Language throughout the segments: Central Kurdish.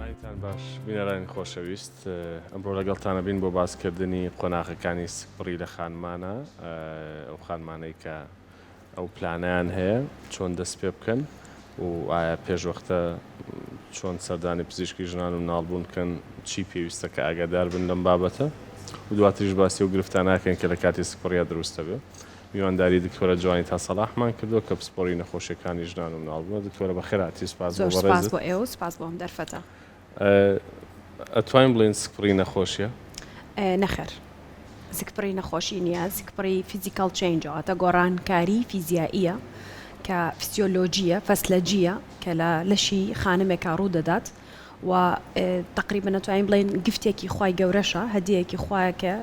هاینتان باش بینەرانی خۆشەویست ئەمڕۆ لەگەڵتانە بین بۆ باسکردنی قۆناغەکانی سکپڕی لە خانمانە ئەو خانمانەی کە ئەو پلانەیان هەیە چۆن دەست پێ بکەن و ئایا پێش وەختە چۆن سەردانی پزیشکی ژنان و مناڵبوون بکەن چی پێویستە کە ئاگادار بن لەم بابەتە و دواتریش باسی ئەو گرفتانە ئەکەین کە لە کاتی سکپڕیا دروست دەبێ. میوانداری دکتۆرە جوانیتا سەڵاحمان کردووە کە پسپۆڕی نەخۆشیەکانی ژنان و مناڵبوونە. دکتۆرە بەخێرهاتی سوپاس بۆ زۆر سوپاس بەڕێزت. بۆ ئێوە و سوپاس بۆ ئەم دەرفەتە. ئەتوانین بڵێین سکپڕی نەخۆشیە؟ نەخێر سکپڕی نەخۆشی نییە، سکپڕی physical change ە واتە گۆڕانکاری فیزیائیە کە فسیۆلۆجیە، فەسلەجیە کە لە لەشی خانمێکا ڕوو دەدات و تەقریبەن ئەتوانین بڵێین gift ێکی خوای گەورەشە، هەدیەیەکی خوایە کە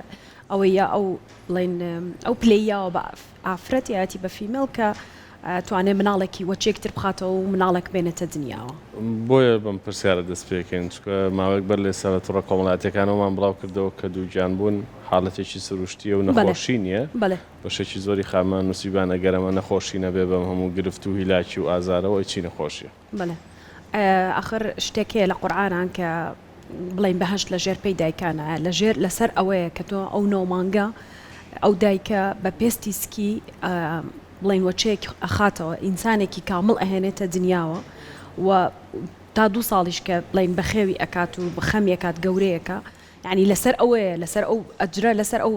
ئەوەی یا ئەو بڵێین ئەو پلەی یاوە بە ئافرەت یایەتی بە female کە توانێ مناڵێکی وەچێک تر بخاتەوە و مناڵێک بێنێتە دنیاوە. بۆیە بەم پرسیارە دەست پێکەین چونکە ماوەیەک بەر لەئێستا لە تۆڕە کۆمەڵایەتیەکانەوەمان بڵاو کردەوە کە دووگیان بوون حاڵەتێکی سروشتیە و نەخۆشی نیە بەشێکی زۆری خانمان نوسیبان ئەگەر ئەمە نەخۆشی نەبێ بەم هەموو گرفت و هیلاکی و ئازارەوە ئەی چی نەخۆشیە؟ بەڵێ ئاخر شتێک هەیە لە قورئانا کە بڵێین بەهەشت لە ژێر پێی دایکانایە لە ژێر لەسەر ئەوەیە کە تۆ ئەو نۆ مانگە ئەو دایکە بە پێستی سکی بڵێین وەچەیەک ئەخاتەوە ئینسانێکی کامڵ ئەهێنێتە دنیاوە و تا دوو ساڵیش کە بڵێین بەخێوی ئەکات و خەمی ئەکات گەورەیەکە یانی لەسەر ئەوەیە لەسەر ئەو ئەجرە لەسەر ئەو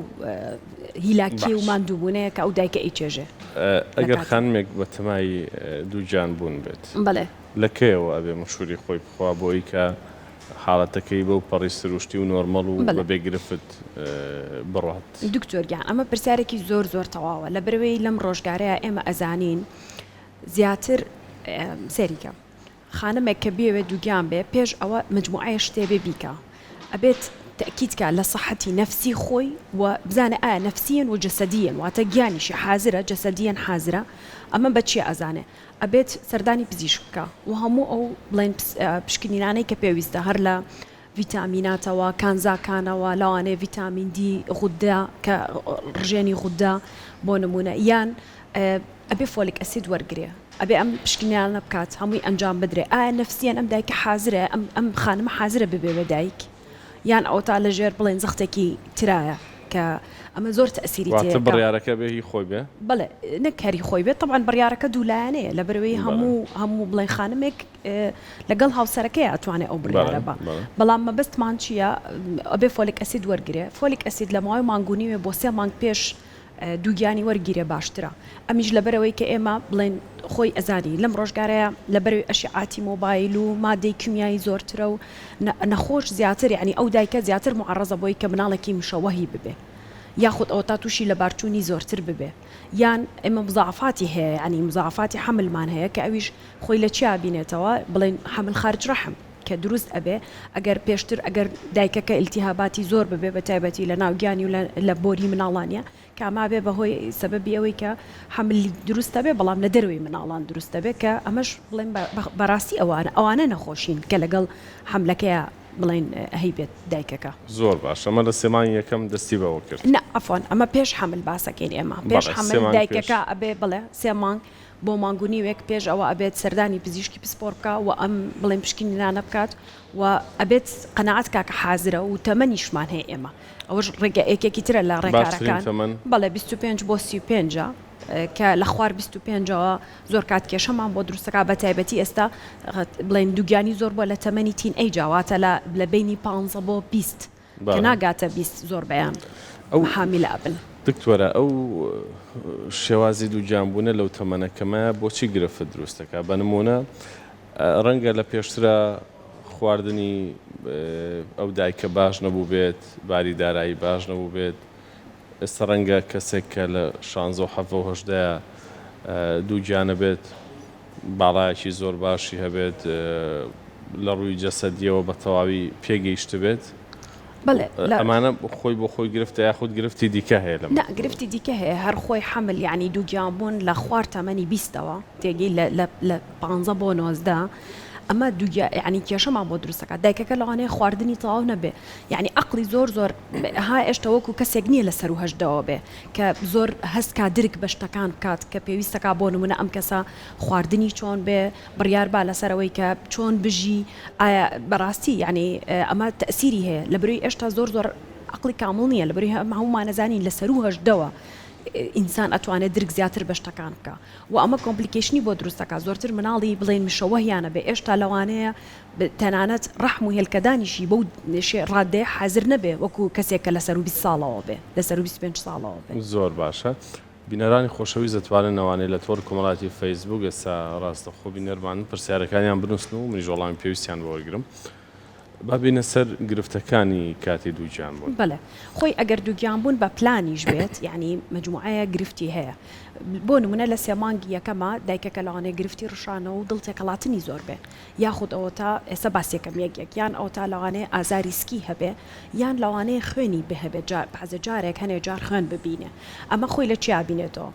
هیلاکی و باش. ماندووبوونەیە کە ئەو دایکە ئەیچێژێ لە ئەگەر کاتی. خانمێک بەتەمای دووگیان بوون بێت بەڵێ. لە کەیەوە ئەبێ مشوری خۆی بخوا بۆی کە حاڵەتەکەی بەو پەڕی سروشتی و نۆرمەڵ و بەڵێ. بەبێ گرفت بڕوات؟ دکتۆر گیان ئەمە پرسیارێکی زۆر زۆر تەواوە لەبەرئەوەی لەم ڕۆژگارەیا ئێمە ئەزانین زیاتر سەیری کە. خانمێک کە بیەوێت دووگیان بێ پێش ئەوە مجموعەیە شتێ بێ بیکا ئەبێت تەئکید کا لە سەحەتی نەفسی خۆی و بزانێ ئایا نەفسیەن و جەسەدیەن واتە گیانیشی حازرە جەسەدیەن حازرە ئەمە بە چیە ئەزانێ ئەبێت سەردانی پزیشک بکا و هەموو ئەو بڵێن پشکنینانەی کە پێویستە هەر لە ڤیتامیناتەوە کانزاکانەوە لەوانەیە ڤیتامین دی غودە کە ڕژێنی غودە بۆ نمونە یان ئەبێ folic acid وەرگرێ ئەبێ ئەم پشکنینانە بکات هەمووی ئەنجام بدرێ ئایا نەفسیەن ئەم دایکە حازرە ئەم ئەم خانمە حازرە ببێ بە دایک یان ئەوەتا لە ژێر بڵێن زەختێکی ترایە کە ئەمە زۆر تەئسیری واتە تێ ئەکا. بڕیارەکە ئەبێ هی خۆی بێ؟ بەڵێ نەک هەر هی خۆی بێت تەبعەن بڕیارەکە دوو لایەنەیە لەبەرئەوەی بەڵێ. هەموو هەموو بڵێن خانمێک لەگەڵ هاوسەرەکەی ئەتوانێ ئەو بەڵێ بڕیارە با بەڵێ. بەڵام مەبەستمان چییە ئەبێ folic acid وەرگرێ folic acid لە ماوەی مانگ و نیوێ بۆ سێ مانگ پێش دووگیانی وەرگیرێ باشترە ئەمیش لەبەرئەوەی کە ئێمە بڵێن خۆی ئەزانی لەم ڕۆژگارەیا لەبەرئەوەی ئەشعاتی مۆبایل و مادەی کیمیایی زۆرترە و نەخۆش زیاتر یانی ئەو دایکە زیاتر معەڕەزە بۆی کە مناڵێکی مشەوەهی ببێ یاخود ئەوەتا تووشی لەبارچوونی زۆرتر ببێ یان ئێمە مزاعەفاتی هەیە یانی مزاعەفاتی حەملمان هەیە کە ئەویش خۆی لە چیا بینێتەوە بڵێن حەمل خارج ڕەحم کە دروست ئەبێ ئەگەر پێشتر ئەگەر دایکەکە ئیلتیهاباتی زۆر ببێ بە تایبەتی لە ناو گیانی و لە بۆری مناڵانیا کە ئەمە ئەبێ بە هۆی سەبەبی ئەوەی کە حەمل دروست ئەبێ بەڵام لە دەرەوەی مناڵان دروست ئەبێ کە ئەمەش بڵێن بەڕاستی ئەوانە ئەوانە نەخۆشین کە لەگەڵ حەملەکەیا بڵێن هەیبێت دایکەکە. زۆر باش ئەمە لە سێ مانگی یەکەم دەستی بەوە کرد. نا عەفوەن ئەمە پێش حەمل باسەکەین ئێمە پێش بەڵێ حەمل سێ مانگ پێش. دایکەکە ئەبێ بەڵێ سێ مانگ بۆ مانگ و نیوێک پێش ئەوە ئەبێت سەردانی پزیشکی پسپۆڕ بکا و ئەم بڵێن پشکنینانە بکات و ئەبێت قەناعەت کا کە حازرە و تەمەنیشمان هەیە ئێمە ئەوەش ڕێگە یەکێکی ترە لە باشترین ڕێکارەکان تەمەن؟ بەڵێ 25 بۆ 35 ە کە لە خوار 25ەوە زۆر کات کێشەمان بۆ دروست دەکات بە تایبەتی ئێستا بڵێن دووگیانی زۆر بووە لە تەمەنی teen age ا واتە لە لە بەینی 15 بۆ 20 کە بەڵێ. ناگاتە 20 زۆربەیان ئەو حامیلە ئەبن. دکتۆرە ئەو شێوازی دووگیان بوونە لەو تەمەنە کەمەیە بۆچی گرفت دروست دەکات بە نموونە ڕەنگە لە پێشترا خواردنی ئەو دایکە باش نەبووبێت باری دارایی باش نەبووبێت ئێستا ڕەنگە کەسێک کە لە شانزە و حەڤدە و هەژدەیە دووگیانە بێت باڵایەکی زۆر باشی هەبێت لە ڕووی جەسەدیەوە بە تەواوی پێگەیشتبێت بەڵێ لە ئەمانە خۆی بۆ خۆی گرفتە یاخود گرفتی دیکە هەیە لەم نا گرفتی دیکە هەیە هەر خۆی حەمل یانی دووگیان بوون لە خوار تەمەنی بیستەوە تێگەی لە لە لە پانزە بۆ 19. ئەمە دووگیا یەعنی کێشەمان بۆ دروست دەکات دایکەکە لەوانەیە خواردنی تەواو نەبێ یەعنی عەقڵی زۆر زۆر ها ئێشتا وەکو کەسێک نییە لە سەروو هەژدەوە بێ کە زۆر هەست کا درک بە شتەکان بکات کە پێویستەکا بۆ نمونە ئەم کەسە خواردنی چۆن بێ بڕیار با لەسەر ئەوەی کە چۆن بژی ئایا بەڕاستی یەعنی ئەمە تەئسیری هەیە لەبەرەوەی ئێشتا زۆر زۆر عەقڵی کامڵ نییە لەبەرەوەی هەموومان ئەزانین لە سەروو هەژدەوە ئینسان ئەتوانێت درک زیاتر بە شتەکان بکا و ئەمە complication ی بۆ دروست دەکات زۆرتر مناڵی بڵێین مشەوەهیانە بێ ئێشتا لەوانەیە تەنانەت ڕەحم و هێلکەدانیشی بەو ڕادەیە حازر نەبێ وەکو کەسێک کە لە سەروو 20 ساڵەوە بێ لە سەروو 25 ساڵەوە بێ. زۆر باشە بینەرانی خۆشەویست دەتوانن ئەوانەی لە تۆڕی کۆمەڵایەتی فەیسبووک ئێستا ڕاستەخۆ بینەرمانن پرسیارەکانیان بنووسن و منیش وەڵامی پێویستیان بۆ وەرگرم. با بێینە سەر گرفتەکانی کاتی دووگیان بوون. بەڵێ خۆی ئەگەر دووگیان بوون بە پلانیش بێت یانی مەجموعەیەک گرفتی هەیە بۆ نمونە لە سێ مانگی یەکەما دایکەکە لەوانەیە گرفتی ڕشانەوە و دڵ تێکەڵاتنی زۆر بێ یاخود ئەوەتا ئێستا باس یەکەم یەک یەک یان ئەوەتا لەوانەیە ئازاری سکی هەبێ یان لەوانەیە خوێنی بهەبێت جا بەعزە جارێک هەنێ جار خوێن ببینێ ئەمە خۆی لە چیا بینێتەوە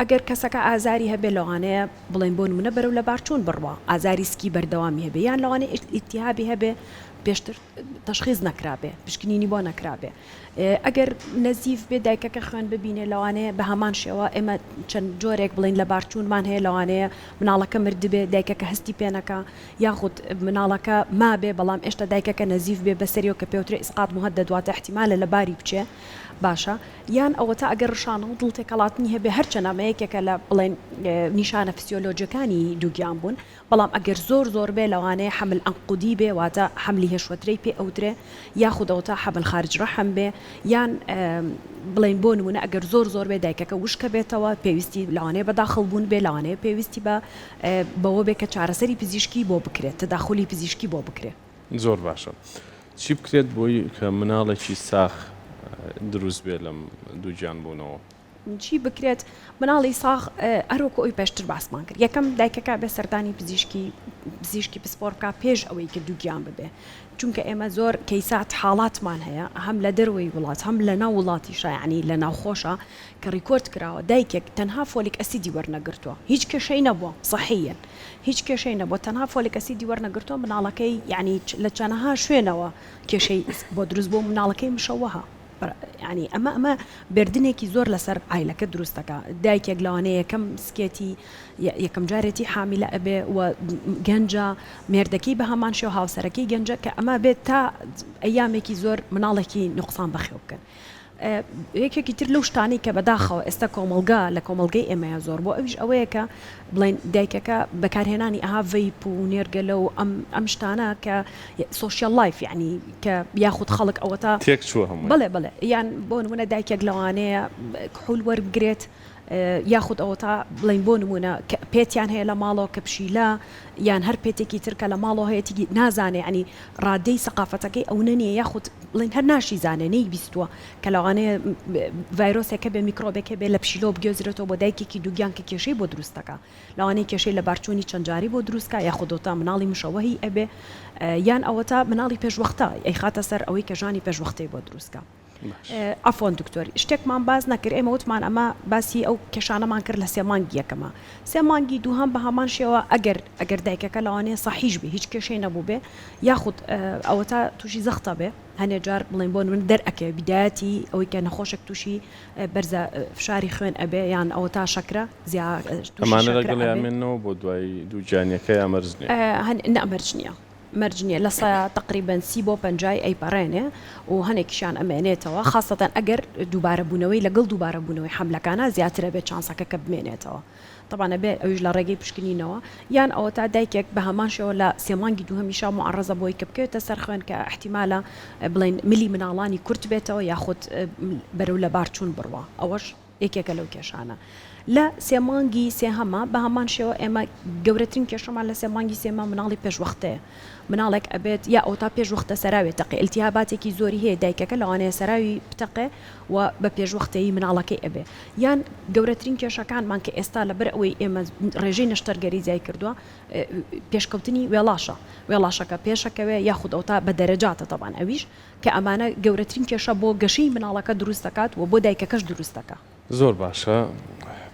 ئەگەر کەسەکە ئازاری هەبێ لەوانەیە بڵێین بۆ نمونە بەرەو لەبارچوون بڕوا ئازاری سکی بەردەوامی هەبێ یان لەوانەیە ئیلتیهابی هەبێ پێشتر تەشخیس نەکرابێ پشکنینی بۆ نەکرابێ ئەگەر نەزیف بێ دایکەکە خوێن ببینێ لەوانەیە بە هەمان شێوە ئێمە چەند جۆرێک بڵین لەبارچوونمان هەیە لەوانەیە مناڵەکە مردبێ دایکەکە هەستی پێنەکا یاخود مناڵەکە مابێ بەڵام ئێشتا دایکەکە نەزیف بێ بەسەریەوە کە پێوترێ ئیسقات مهدد واتە ئیحتیمالە لەباری بچێ باشە یان ئەوەتا ئەگەر ڕشانە و دڵ تێکەڵاتنی هەبێ هەرچەند ئەمە یەکێکە لە بڵێن نیشانە فسیۆلۆجیەکانی دووگیان بوون بەڵام ئەگەر زۆر زۆر بێ لەوانەیە حمل عنقودی بێ واتە حملی هێشوەترەی پێ ئەوترێ یاخود ئەوەتا حمل خارج رحم بێ یان بڵێن بۆ نمونە ئەگەر زۆر زۆر بێ دایکەکە وشکە بێتەوە پێویستی لەوانەیە بە داخڵ بوون بێ لەوانەیە پێویستی بە بەوە بێ کە چارەسەری پزیشکی بۆ بکرێت تەداخولی پزیشکی بۆ بکرێ. زۆر باشە چی بکرێت بۆی کە مناڵێکی ساخ دروست بێت لەم دووگیان بوونەوە؟ چی بکرێت مناڵی ساغ هەروەکو ئەوی پێشتر باسمان کرد یەکەم دایکەکە بێ سەردانی پزیشکی پزیشکی پسپۆر بکات پێش ئەوەی کە دووگیان ببێ چونکە ئێمە زۆر کەیسات حاڵاتمان هەیە هەم لە دەروەی وڵات هەم لە ناو وڵاتیشا یعنی لە ناوخۆشە کە record کراوە دایکێک تەنها folic acid ی وەرنەگرتووە هیچ کێشەی نەبووە سەحیەن هیچ کێشەی نەبووە تەنها folic acid ی وەرنەگرتووە مناڵەکەی یعنی لە چەنەها شوێنەوە کێشەی بۆ دروست بووە مناڵەکەی مشەوەهە یعنی ئەمە ئەمە burden ێکی زۆر لەسەر عایلەکە دروست دەکا دایکێک لەوانەیە یەکەم سکێتی یەکەم جارێتی حامیلە ئەبێ و گەنجە مێردەکەی بە هەمان شێوە هاوسەرەکەی گەنجە کە ئەمە بێت تا ئەیامێکی زۆر مناڵێکی نوقسان بەخێو بکەن یەکێکی تر لەو شتانەی کە بەداخەوە ئێستا کۆمەڵگا لە کۆمەڵگەی ئێمەیا زۆر بووە ئەویش ئەوەیە کە بڵێن دایکەکە بەکارهێنانی ئەها vape و نێرگەلە و ئەم ئەم شتانە کە social life یعنی کە یاخود خەڵک ئەوەتا تێک چووە هەمووی. بەڵێ بەڵێ یان بۆ نمونە دایکێک لەوانەیە کحول وەربگرێت یاخود ئەوەتا بڵێین بۆ نموونە کە pet یان هەیە لە ماڵەوە کە پشیلە یان هەر pet ێکی تر کە لە ماڵەوە هەیەتی نازانێ یانی ڕادەی سەقافەتەکەی ئەونە نییە یاخود بڵێین هەر ناشیزانێ نەیبیستووە کە لەوانەیە ڤایرۆسێک هەبێ میکرۆبێک هەبێ لە پشیلەوە بگوێزرێتەوە بۆ دایکێکی دووگیان کە کێشەی بۆ دروست دەکا لەوانەیە کێشەی لەبارچوونی چەند جاری بۆ دروست کا یاخود ئەوەتا مناڵی مشەوەهی ئەبێ یان ئەوەتا مناڵی پێشوەختە ئەیخاتە سەر ئەوەی کە ژانی پێشوەختەی بۆ دروست کا. عەفوەن دکتۆر شتێکمان باس نەکرد ئێمە وتمان ئەمە باسی ئەو کێشانەمان کرد لە سێ مانگی یەکەما سێ مانگی دووهەم بە هەمان شێوە ئەگەر ئەگەر دایکەکە لەوانەیە سەحیش بێ هیچ کێشەی نەبوو بێ یاخود ئەوەتا تووشی زەختە بێ هەنێ جار بڵێن بۆ من دەرئەکەوێ بیدایەتی ئەوەی کە نەخۆشێک تووشی بەرزە فشاری خوێن ئەبێ یان ئەوەتا شەکرە زیا تووشی ئەمانە شەکرە لەگەڵ ئەبێ یامێنەوە بۆ دوای دووگیانیەکە یا مەرج نییە؟ نا مەرج نییە. مەرج نیە لە سەیا تەقریبەن 30 بۆ پەنجای ئەیپەڕێنێ و هەنێکیشیان ئەمێنێتەوە خاسەتەن ئەگەر دووبارە بوونەوەی لەگەڵ دووبارە بوونەوەی حەملەکانا زیاتر ئەبێ چانسەکە کە بمێنێتەوە تەبعەن ئەبێ ئەویش لە ڕێگەی پشکنینەوە یان ئەوەتا دایکێک بە هەمان شێوە لە سێ مانگی دووهەمیشا موعەڕەزە بۆی کە بکەوێتە سەر خوێن کە ئیحتیمالە بڵێین ملی مناڵانی کورت بێتەوە یاخود بەرەو لەبارچوون بڕوا ئەوەش یەکێکە لەو کێشانە. لە سێ مانگی سێهەما بە هەمان شێوە ئێمە گەورەترین کێشەمان لە سێ مانگی سێما مناڵی پێشوەختەیە. مناڵێک ئەبێت یا ئەوەتا پێش وەختە سەراوێ تەقێ ئیلتیهاباتێکی زۆری هەیە دایکەکە لەوانەیە سەراوی بتەقێ و بە پێشوەختەیی مناڵەکەی ئەبێ. یان گەورەترین کێشەکانمان کە ئێستا لەبەر ئەوەی ئێمە ڕێژەی نەشتەرگەری زیای کردووە پێشکەوتنی وێڵاشە. وێڵاشەکە پێشەکەوێ یاخود ئەوەتا بە دەرەجاتە تەبعەن ئەویش کە ئەمانە گەورەترین کێشە بۆ گەشەی مناڵەکە دروست دەکات و بۆ دایکەکەش دروست دەکا. زۆر باشە.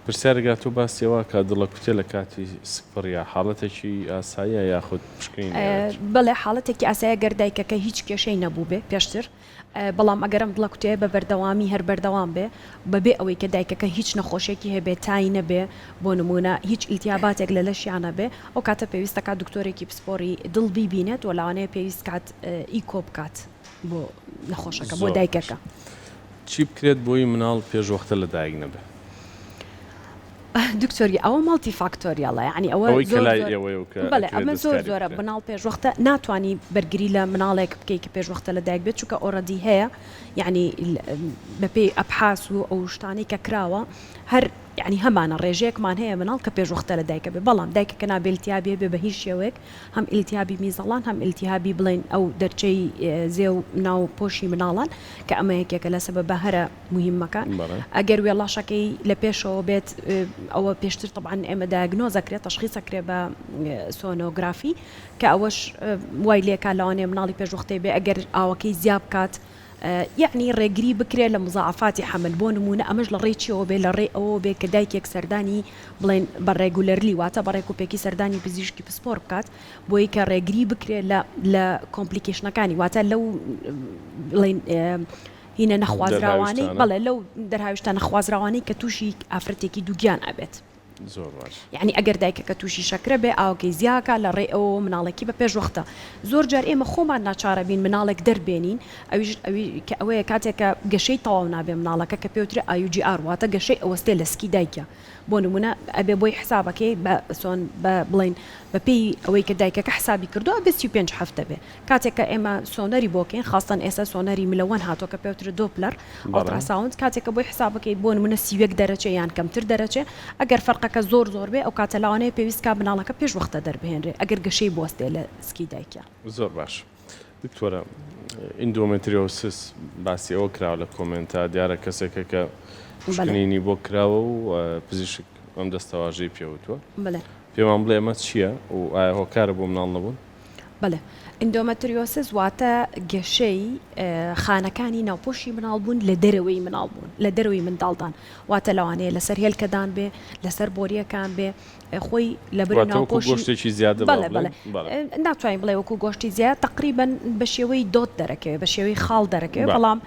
پرسیارێک هاتووە باسی ئەوە کە دڵەکوتێ لە کاتی سکپڕیا حاڵەتێکی ئاساییە یاخود پشکنینی ئەوێت؟ بەڵێ حاڵەتێکی ئاسایە گەر دایکەکە هیچ کێشەی نەبووبێ پێشتر بەڵام ئەگەر ئەم دڵەکوتێیە بە بەردەوامی هەر بەردەوام بێ بەبێ ئەوەی کە دایکەکە هیچ نەخۆشیەکی هەبێ تای نەبێ بۆ نموونە هیچ ئیلتیاباتێک لە لەشیا نەبێ ئەو کاتە پێویست دەکات دکتۆرێکی پسپۆڕی دڵ بیبینێت و لەوانەیە پێویست کات ئیکۆ بکات بۆ نەخۆشەکە بۆ زۆر باش دایکەکە. چی بکرێت بۆی مناڵ پێش وەختە لە دایک نەبێ؟ دکتۆر گیان ئەوە multifac factorial ە یانی ئەوە ئەوەی کە زۆر لای زۆر ئێوەیە و کە بەڵێ ئەکرێت ئەمە زۆر دەستکاری زۆرە بکرێ. مناڵ پێش وەختە ناتوانی بەرگری لە مناڵێک بکەی کە پێش وەختە لە دایک بێت چونکە already هەیە یانی بەپێی ئەبحاس و ئەو شتانەی کە کراوە هەر یانی هەمانە ڕێژەیەکمان هەیە مناڵ کە پێش وەختە لە دایکە بێ بەڵام دایکەکە نابێ التیابی هەبێ بە هیچ شێوەیەک هەم ئیلتیهابی میزەڵان هەم ئیلتیهابی بڵێین ئەو دەرچەی زێ و ناو پۆشی مناڵان کە ئەمە یەکێکە لە سەبەبە هەرە موهیمەکان ئەگەر وێڵاشەکەی لە پێشەوە بێت ئەوە پێشتر تەبعەن ئێمە diagnose ئەکرێت تەشخیس ئەکرێ بە sonography کە ئەوەش وای لێکا لەوانەیە مناڵی پێشوەختەی بێ ئەگەر ئاوەکەی زیا بکات یەعنی ڕێگری بکرێت لە مضاعفاتی حمل بۆ نموونە ئەمەش لە ڕێی چیەوە بێ لە ڕێی ئەوەوە بێ کە دایکێک سەردانی بڵێن بە regularly واتە بە ڕێکوپێکی سەردانی پزیشکی پسپۆر بکات بۆی کە ڕێگری بکرێت لە لە complication ەکانی واتە لەو بڵێن هینە نەخوازراوانەی بەڵێ لەو دەرهاویشتە نەخوازراوانەی کە تووشی ئافرەتێکی دووگیان ئەبێت. زۆر باش. یەعنی ئەگەر دایکەکە تووشی شەکرە بێ ئاوەکەی زیاکا لە ڕێی ئەوەوە مناڵێکی بە پێش وەختە. زۆر جار ئێمە خۆمان ناچارەبین مناڵێک دەربێنین ئەویش ئەوی کە ئەوەیە کاتێک کە گەشەی تەواو نابێ مناڵەکە کە پێوترێ IUGR واتە گەشەی ئەوەستێ لە سکی دایکە بۆ نموونە ئەبێ بۆی حسابەکەی بە سۆن بە بڵێین بە پێی ئەوەی کە دایکەکە حسابی کردووە ئەبێ 35 هەفتە بێ کاتێک کە ئێمە سۆنەری بۆ کەین خاستەن ئێستا سۆنەری ملەوەن هاتووە کە پێوترێ Doppler ultrasound کاتێک کە بۆی حساب بکەیت بۆ نمونە 31 دەرەچێ یان کەمتر دەرەچێ ئەگەر فەرقەکە زۆر زۆر بێ ئەو کاتە لەوانەیە پێویست کا مناڵەکە پێش وەختە دەربهێنرێ ئەگەر گەشەی بوەستێ لە سکی دایکیا. زۆر باش دکتۆرە endometriosis باسی ئەوە کراوە لە کۆمێنتا دیارە کەسێکە کە پشکنینی بۆ کراوە و پزیشک ئەم دەستەواژەی پێوتووە پێمان بڵێ ئەمە چییە و ئایا هۆکارە بۆ مناڵ نەبوون؟ بەڵێ endometriosis واتە گەشەی خانەکانی ناوپۆشی مناڵبوون لە دەرەوەی مناڵبوون لە دەرەوەی منداڵدان واتە لەوانەیە لەسەر هێلکەدان بێ لەسەر بۆریەکان بێ خۆی لە بەر ناوپۆشی گۆشتێکی زیادە بەڵێ بەڵێ ناتوانین بڵێ وەکو گۆشتی زیاد تقریبا بە شێوەی dot دەرەکەوێ بە شێوەی خاڵ دەرەکەوێ بەڵام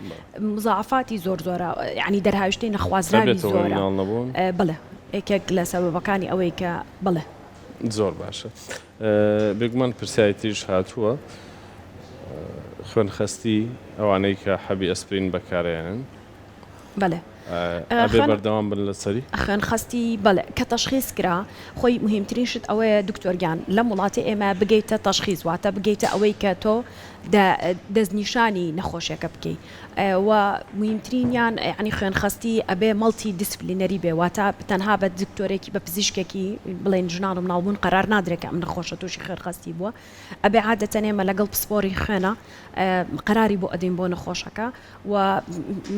مزاعفاتی زۆر زۆرە یعنی دەرهاویشتەی نەخوازراوی زۆرە بەڵێ یەکێک لە سەبەبەکانی ئەوەی کە بەڵێ زۆر باشە بێگومان پرسیاری تریش هاتووە، خوێن خەستی ئەوانەی کە حەبی ئەسپرین بەکارئەیەنن بەلێ ئەبێ بەردەوام بن لەسەری؟ خوێن خەستی بەڵێ کە تەشخیس کرا خۆی موهیمترین شت ئەوەیە دکتۆر گیان لەم وڵاتی ئێمە بگەیتە تەشخیس واتە بگەیتە ئەوەی کە تۆ دەستنیشانی نەخۆشیەکە بکەی و موهیمترینیان یانی خوێن خەستی ئەبێ multidisciplinary بێ واتە تەنها بە دکتۆرێکی بە پزیشکێکی بڵێن ژنان و مناڵبوون قەرار نادرێت کە ئەم نەخۆشە تووشی خوێن خەستی بووە ئەبێ عادەتەن ئێمە لەگەڵ پسپۆری خوێنە قەراری بۆ ئەدەین بۆ نەخۆشەکە و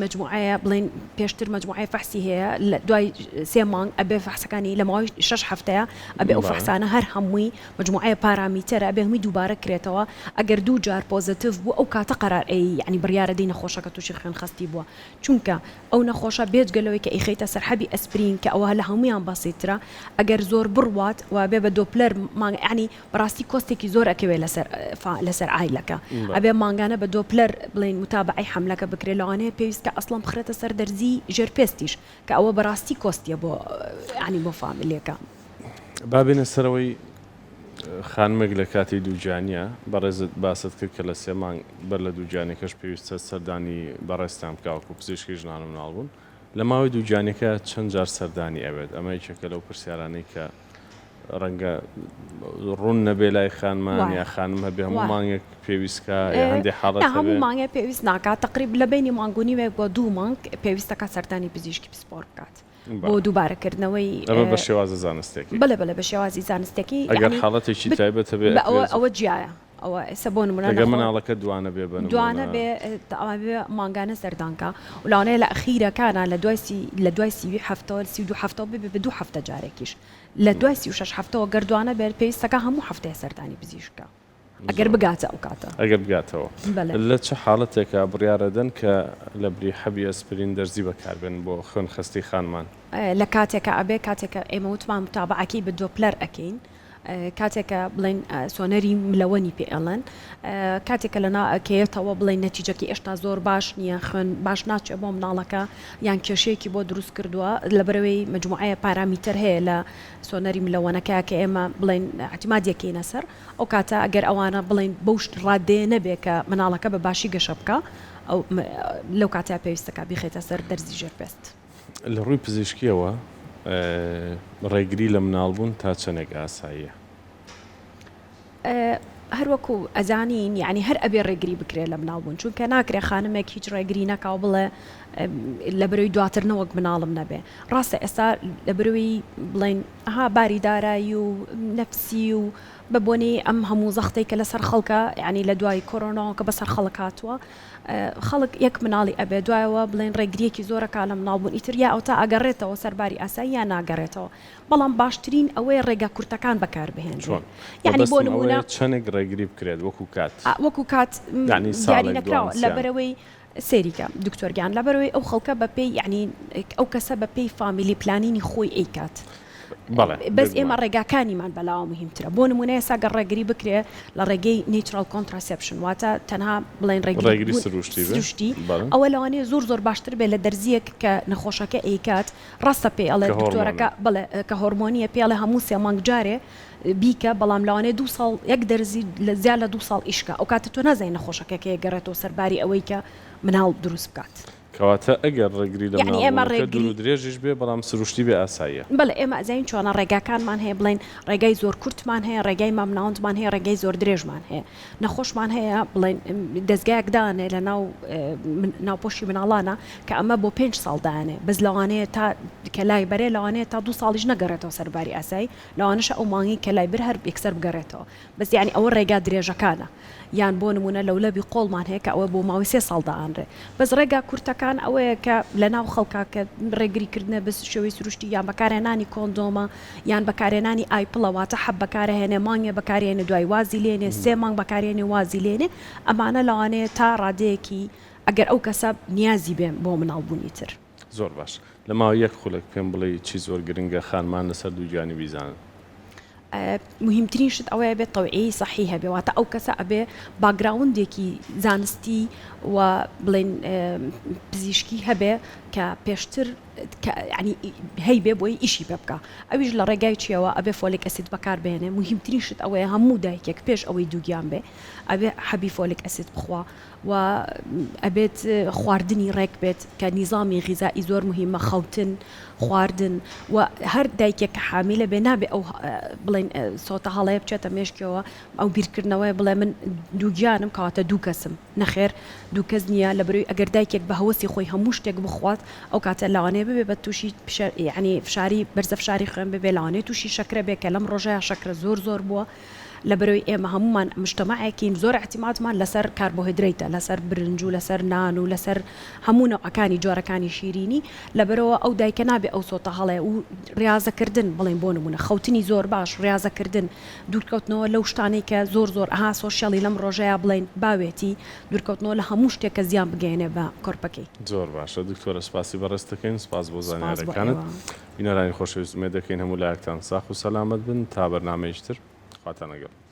مجموعەیە بڵێن پێشتر مجموعەی فەحسی هەیە لە دوای سێ مانگ ئەبێ فەحسەکانی لە ماوەی شەش هەفتەیە ئەبێ ئەو فەحسانە هەر هەمووی مجموعەیە parameter ە ئەبێ هەمووی دووبارە کرێتەوە ئەگەر دوو جار positive بوو ئەو کاتە قەرار ئەی یانی بڕیارە دەی نەخۆشەکە تووشی خوێن خەستی بووە چونکە ئەو نەخۆشە بێجگە لەوەی کە ئەیخەیتە سەر حەبی ئەسپرین کە ئەوە لە هەموویان بەسیترە ئەگەر زۆر بڕوات و ئەبێ بە Doppler مانگ یانی بەڕاستی cost ێکی زۆر ئەکەوێ لەسەر لەسەر عایلەکە ئەبێ مانگانە بە Doppler بڵێین متابەعەی حەملەکە بکرێ لەوانەیە پێویست کە ئەسڵەن بخرێتە سەر دەرزی ژێر پێستیش کە ئەوە بەڕاستی cost ە بۆ یانی بۆ family ەکە. با بێینە سەرەوەی خانمێک لە کاتی دووگیانیە، بەڕێزت باست کرد کە لە سێ مانگ بەر لە دووگیانیەکەش پێویستە سەردانی بەڕێزتان بکا وەکو پزیشکی ژنان و مناڵ بوون، لە ماوەی دووگیانیەکە چەند جار سەردانی ئەوێت؟ ئەمە یەکێکە لەو پرسیارانەی کە ڕەنگە ڕوون نەبێ لای خانمان یا خانم هەبێ هەموو مانگێک پێویست کا یا هەندێ حاڵەت هەبێ؟ هەموو مانگێک پێویست ناکات، تەقریب لە بەینی مانگ و نیوێک بۆ دوو مانگ پێویستەکات سەردانی پزیشکی پسپۆڕ بکات. بۆ دووبارە کردنەوەی. ئەمە بە شێوازە زانستیەکەی. بەلێ بەلێ بە شێوازی زانستیەکەی. ئەگەر حاڵەتێکی تایبەت هەبێ ئەوە ئەوە جیایە ئەوە ئێستا بۆ نمونە ئەگەر مناڵەکە دوانە بێ بە نمونە. دوانە بێ ئەوە مانگانە سەردان کا و لەوانەیە لە ئەخیرەکانا لە دوای سی لە دوای 31 هەفتەوە 32 هەفتەوە ببێ بە دوو هەفتە جارێکیش لە دوای 36 هەفتەوە گەر دوانە بێت پێویستەکە هەموو هەفتەیە سەردانی پزیشک کا. ئەگەر بگاتە ئەو کاتە. ئەگەر بگاتەوە. بەلێ. لە چ حاڵەتێکا بڕیارەدەن کە لە بری حەبی ئەسپرین دەرزی بەکاربێنن بۆ خوێن خەستی خانمان؟ لە کاتێکا ئەبێ کاتێکە ئێمە وتمان متابەعەکەی بە دۆپلەر ئەکەین کاتێکە بڵێن سۆنەری ملەوەنی پێ ئەڵێن کاتێکە لە کەیەتەوە بڵێن نەتیجەکەی ئێشتا زۆر باش نییە خوێن باش ناچێت بۆ مناڵەکە یان کێشەیەکی بۆ دروست کردووە لەبەرەوەی مجموعەیە پارامیتەر هەیە لە سۆنەری ملەوەنەکە کە ئێمە بڵێن اعتمادیەکەینە سەر ئەو کاتە ئەگەر ئەوانە بڵێن بەو ڕادەیە نەبێ کە مناڵەکە بە باشی گەشە بکا ئەو لەو کاتەیا پێویستەکا بیخەیتە سەر دەرزی ژێر پێست. لە ڕووی پزیشکییەوە ڕێگری لە مناڵبوون تا چەندێک ئاساییە؟ هەر وەکو ئەزانین یانی هەر ئەبێ ڕێگری بکرێ لە مناڵبوون چونکە ناکرێ خانمێک هیچ ڕێگری نەکا و بڵێ لەبەرەوەی دواتر نەوەک مناڵم نەبێ ڕاستە ئێستا لەبەرەوەی بڵێن ئەها باری دارایی و نەفسی و بە بۆنەی ئەم هەموو زەختەی کە لەسەر خەڵکە یانی لە دوای کۆرۆناوە کە بەسەر خەڵک هاتووە خەڵک یەک مناڵی ئەبێ دوایەوە بڵێن ڕێگریەکی زۆرەکە لە مناڵ بوون ئیتر یا ئەوتا ئەگەڕێتەوە سەر باری ئاسایی یا ناگەڕێتەوە بەڵام باشترین ئەوەیە ڕێگا کورتەکان بەکار بهێنرێن چۆن؟ یانی بۆ مەبەستم نموونە ئەوەیە چەنێک ڕێگری بکرێت وەکو کات؟ وەکو کات یانی دیاری ساڵێک دوان نەکراوە سیان. لەبەرئەوەی سەیری کە دکتۆر گیان لەبەرئەوەی ئەو خەڵکە بە پێی یانی ئەو کەسە بە پێی family planning ی خۆی ئەیکات بەڵێ بەس ئێمە بێگومان. ڕێگاکانیمان بەلاوە مهمترە بۆ نمونە ئێستا گەر ڕێگری بکرێ لە ڕێگەی natural contraception واتە تەنها بڵێن ڕێگری ڕێگری بوون سروشتی بێ سروشتی بەڵێ. ئەوە لەوانەیە زۆر زۆر باشتر بێ لە دەرزیەک کە نەخۆشەکە ئەیکات ڕاستە پێی ئەڵێ کە هۆرمۆنە. دکتۆرەکە بەڵێ کە هۆرمۆنیە پێی ئەڵێ هەموو سێ مانگ جارێ بیکە بەڵام لەوانەیە دوو ساڵ یەک دەرزی لە زیاد لە دوو ساڵ ئیش کا ئەوکاتە تۆ نازانی نەخۆشەکە کەی ئەگەڕێتەوە سەر باری ئەوەی کە مناڵ دروست بکات. کەواتە ئەگەر ڕێگری لە یەعنی ئێمە مناڵبوونەکە دوور ڕێگری. و درێژیش بێ بەڵام سروشتی بێ ئاساییە. بەڵێ ئێمە ئەزانین چۆنە ڕێگاکانمان هەیە بڵێین ڕێگای زۆر کورتمان هەیە ڕێگای مامناوەندمان هەیە ڕێگای زۆر درێژمان هەیە نەخۆشمان هەیە بڵێین دەزگایەک دانێ لە ناو ناوپۆشی مناڵانە کە ئەمە بۆ پێنج ساڵ دانێ بەس لەوانەیە تا کە لای بەرێ لەوانەیە تا دوو ساڵیش نەگەڕێتەوە سەر باری ئاسایی لەوانەشە ئەو مانگەی کە لای برد هەر یەکسەر بگەڕێتەوە بەس یانی ئەوە ڕێگا درێژەکانە یان بۆ نمونە لەولەبی قۆڵمان هەیە کە ئەوە بۆ ماوەی سێ ساڵ دائەنرێ بەس ڕێگا کورتەکان ئەوەیە کە لە ناو خەڵکا کە ڕێگری کردنە بە شێوەی سروشتی یان بەکارهێنانی کۆندۆمە یان بەکارهێنانی ئایپڵە واتە حەب بەکارهێنێ مانگێ بەکارهێنێ دوای وازی لێنێ سێ مانگ بەکارهێنێ وازی لێنێ ئەمانە لەوانەیە تا ڕادەیەکی ئەگەر ئەو کەسە نیازی بێ بۆ مناڵ بوونی تر. زۆر باش لە ماوەی یەک خولەک پێم بڵێی چی زۆر گرنگە خانمان لەسەر دووگیانی بیزانن؟ موهیمترین شت ئەوەیە بێت تەوعیەی سەحی هەبێ واتە ئەو کەسە ئەبێ background ێکی زانستی و بڵێن پزیشکی هەبێ کە پێشتر یانی هەیبێ بۆی ئیشی پێ بکا ئەویش لە ڕێگای چیەوە ئەبێ folic acid بەکار بهێنێ موهیمترین شت ئەوەیە هەموو دایکێک پێش ئەوەی دووگیان بێ ئەبێ حەبی folic acid بخوا و ئەبێت خواردنی ڕێک بێت کە نیزامی غیزائی زۆر موهیمە خەوتن خواردن و هەر دایکێک کە حامیلە بێ نابێ ئەو بڵێن سۆتە هەڵەیە بچێتە مێشکیەوە ئەو بیرکردنەوەیە بڵێ من دووگیانم کەواتە دوو کەسم نەخێر دوو کەس نییە لە بەرەوەی ئەگەر دایکێک بە هەوەسی خۆی هەموو شتێک بخوات ئەو کاتە لەوانەیە ببێ بە تووشی یعنی فشاری بەرزە فشاری خوێن ببێ لەوانەیە تووشی شەکرە بێ کە لەم ڕۆژەیە شەکرە زۆر زۆر بووە لەبەرئەوەی ئێمە هەموومان مجتەمەعێکین زۆر ئیعتیمادمان لەسەر کاربۆهێدرەیتە لەسەر برنج و لەسەر نان و لەسەر هەموو نەوعەکانی جۆرەکانی شیرینی لەبەرئەوە ئەو دایکە نابێ ئەو سۆتە هەڵێ و ڕیازەکردن بڵێین بۆ نموونە خەوتنی زۆر باش ڕیازەکردن دوورکەوتنەوە لەو شتانەی کە زۆر زۆر ئەها social ی لەم ڕۆژەیا بڵێین باوێتی دوورکەوتنەوە لە هەموو شتێک کە زیان بگەیەنێ بە کۆرپەکەی. زۆر باشە دکتۆرە سپاسی بەڕێزت دەکەین سپاس بۆ سپاس بۆ زانیاریەکانت. ئێوە. بینەرانی خۆشەویست ئومێد دەکەین هەموو لایەکتان ساخ و سەلامەت بن تا بەرنامەیەکی تر خواتان لەگەڵ.